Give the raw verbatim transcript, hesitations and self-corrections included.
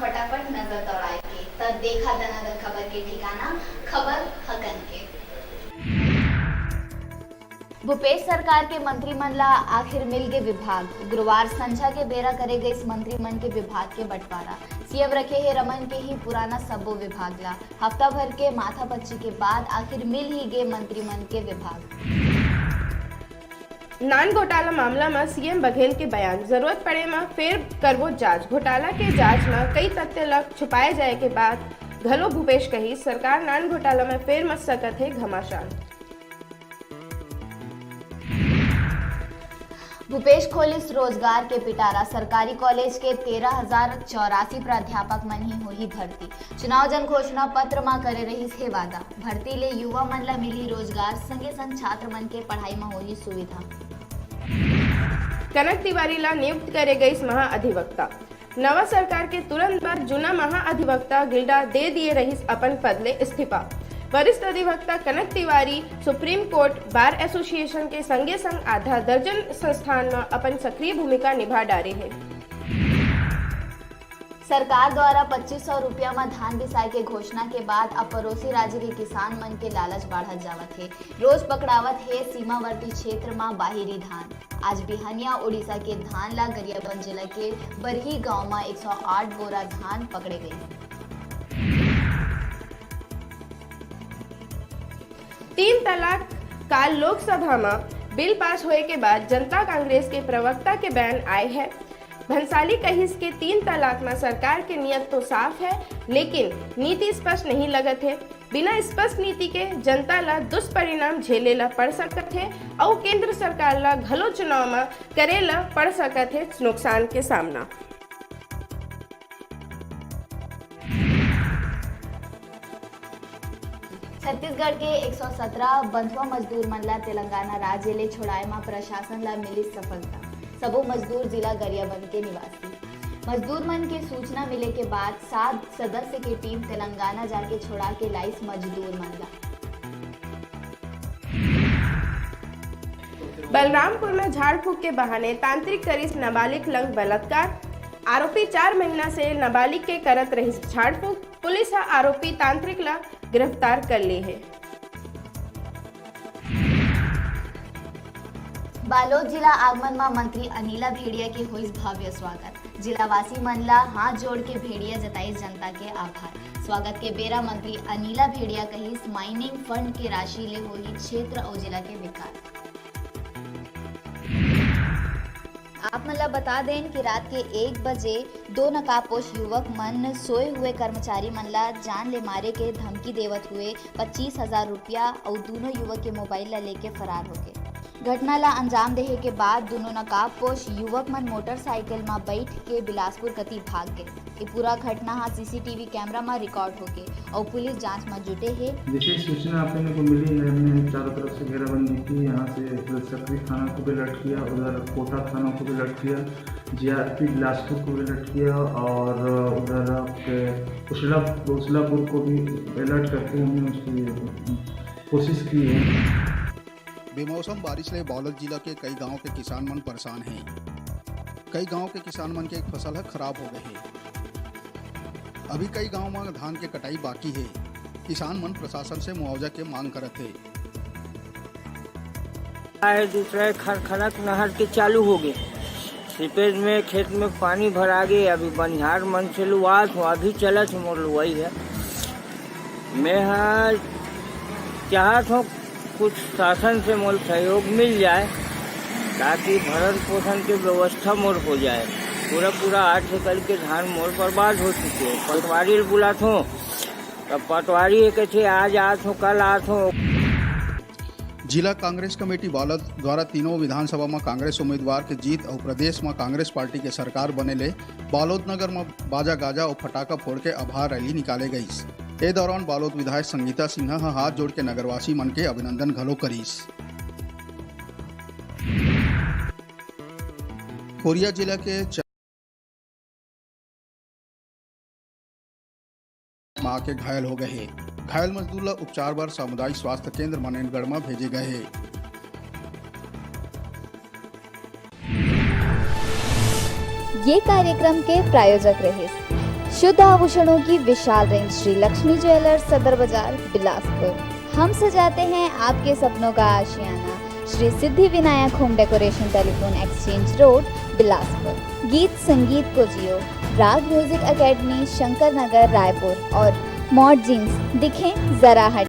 फटाफट नजर दौड़ाए के, त देखा दनादन खबर के ठिकाना, खबर हकन के। भूपेश सरकार के मंत्री मन ला आखिर मिल गे विभाग। गुरुवार संझा के बेरा करे गइस मंत्री मन के विभाग के बंटवारा। सीएम रखे हे रमन के ही पुराना सब्बो विभाग ला। हफ्ता भर के माथापच्ची के बाद आखिर मिल ही गे मंत्री मन के विभाग। नान घोटाला मामला म सीएम बघेल के बयान, जरूरत पड़े म फेर करबो जांच। घोटाला के जांच म कई तथ्य ल छुपाए जाए के बाद घलो भूपेश कही, सरकार नान घोटाला म फेर मच सकत हे घमासान। भूपेश खोलिस रोजगार के पिटारा, सरकारी कॉलेज के तेरह हजार चौरासी प्राध्यापक मन ही होही भर्ती। चुनाव जन घोषणा पत्र म करे रहिस हे वादा, भर्ती ले युवा मन ला मिलही रोजगार, संगे संग छात्र मन के पढ़ाई म होही सुविधा। कनक तिवारी ला नियुक्त करे गइस महाअधिवक्ता। नवा सरकार के तुरंत बाद जूना महाअधिवक्ता गिल्डा दे दिए रहिस अपन पद ले इस्तीफा। वरिष्ठ अधिवक्ता Kanak Tiwari supreme court, bar association के संगे संग आधा दर्जन संस्थान म अपन सक्रिय भूमिका निभा डारे हे। सरकार द्वारा पच्चीस सौ रुपया म धान बिसाए के घोषणा के बाद अब पड़ोसी राज्य के किसान मन के लालच बाढ़त जावत हे। रोज पकड़ावत हे सीमावर्ती क्षेत्र म बाहिरी धान। आज बिहनिया उड़ीसा के धान ला गरियाबंद जिला के बरही गांव म एक सौ आठ बोरा धान पकड़े गई। तीन तलाक काल लोकसभा म बिल पास होए के बाद जनता कांग्रेस के प्रवक्ता के बयान आए हे। भंसाली कहिस के तीन तलाक म सरकार के नियत तो साफ हे, लेकिन नीति स्पष्ट नहीं लगत हे। बिना स्पष्ट नीति के जनता ला दुष्परिणाम झेले ला पड़ सकत हे अउ केंद्र सरकार ला घलो चुनाव म करे ला पड़ सकत हे नुकसान के सामना। छत्तीसगढ़ के एक सौ सत्रह बंधुआ मजदूर मन ला तेलंगाना राज्य ले छोड़ाए म प्रशासन ला मिलिस सफलता। सबो मजदूर जिला गरियाबंद के निवासी। मजदूर मन के सूचना मिले के बाद सात सदस्य के टीम तेलंगाना जाके छोड़ा के लाइस मजदूर मन ला। बलरामपुर में झाड़ फूंक के बहाने तांत्रिक करिस नाबालिग लंग बलात्कार। आरोपी चार महीना से नाबालिग के करत रहिस झाड़ फूंक। पुलिस ह आरोपी तांत्रिक ला गिरफ्तार कर ले हे। बालोद जिला आगमन म मंत्री अनिला भेड़िया के होइस भव्य स्वागत। जिलावासी मन ला हाथ जोड़ के भेड़िया जताइस जनता के आभार। स्वागत के बेरा मंत्री अनिला भेड़िया कहिस, माइनिंग फंड के राशि ले होही क्षेत्र अउ जिला के विकास। आप मन ला बता देन कि रात के एक बजे दो नकाबपोश युवक मन सोए हुए कर्मचारी मन ला जान ले मारे के धमकी देवत हुए पच्चीस हजार रुपया अउ दूनों युवक के मोबाइल ला लेके फरार होगे। घटना ला अंजाम देहे के बाद दूनों नकाबपोश युवक मन मोटरसाइकिल म बइठ के बिलासपुर कति भाग गे। ये पूरा घटना ह सीसीटीवी कैमरा म रिकॉर्ड होगे अउ पुलिस जांच म जुटे हे। जैसे सूचना आप लोगों को मिली है, हमने चारों तरफ से घेराबंदी की। यहाँ से सकरी थाना को भी अलर्ट किया, उधर कोटा थाना को भी अलर्ट किया, जीआरपी बिलासपुर को भी अलर्ट किया और उधर आपके उछला, उछलापुर को भी अलर्ट करके हमने उसकी कोशिश की है। बेमौसम बारिश ले बालोद जिला के कई गांव के किसान मन परेशान हें। कई गांव के किसान मन के फसल ह खराब हो गए हे। अभी कई गांव म धान के कटाई बाकी हे। किसान मन प्रशासन से मुआवजा के मांग करत हे। आए दूसरा खरखरक नहर के चालू हो गए। सीपेज में खेत में पानी भरा गे, अभी बनिहार मन से लुआत हो, अभी चलत हो मोर लुआई है। मैं ह चाहत हो कुछ शासन से मोल सहयोग मिल जाए, ताकि भरण पोषण के व्यवस्था मोर हो जाए। पूरा पूरा आठ एकड़ के धान मोर बर्बाद हो चुके हे। पटवारी ल बुलात हो, तब पटवारी हे कथे आज आत हो, कल आत हो। जिला कांग्रेस कमेटी बालोद द्वारा तीनों विधानसभा म कांग्रेस उम्मीदवार के जीत अउ प्रदेश म कांग्रेस पार्टी के सरकार बने ले बालोद नगर म बाजा गाजा अउ फटाका फोड़ के आभार रैली निकाले गईस। ए दौरान बालोद विधायक संगीता सिन्हा ह हाथ जोड़ के नगरवासी मन के अभिनंदन घलो करीस। कोरिया जिला के च- मां के घायल हो गए हे। घायल मजदूर ला उपचार बर सामुदायिक स्वास्थ्य केंद्र मनेंद्रगढ़ म भेजे गए हे। ये कार्यक्रम के प्रायोजक रहिस शुद्ध आभूषणों की विशाल रेंज, श्री लक्ष्मी ज्वेलर्स, सदर बाजार, बिलासपुर। हम सजाते हैं आपके सपनों का आशियाना। Shri Siddhi Vinayak home decoration, telephone exchange road, Bilaspur. गीत संगीत को जियो, राग म्यूजिक एकेडमी, शंकर नगर, रायपुर और मॉड जींस, दिखें जरा हट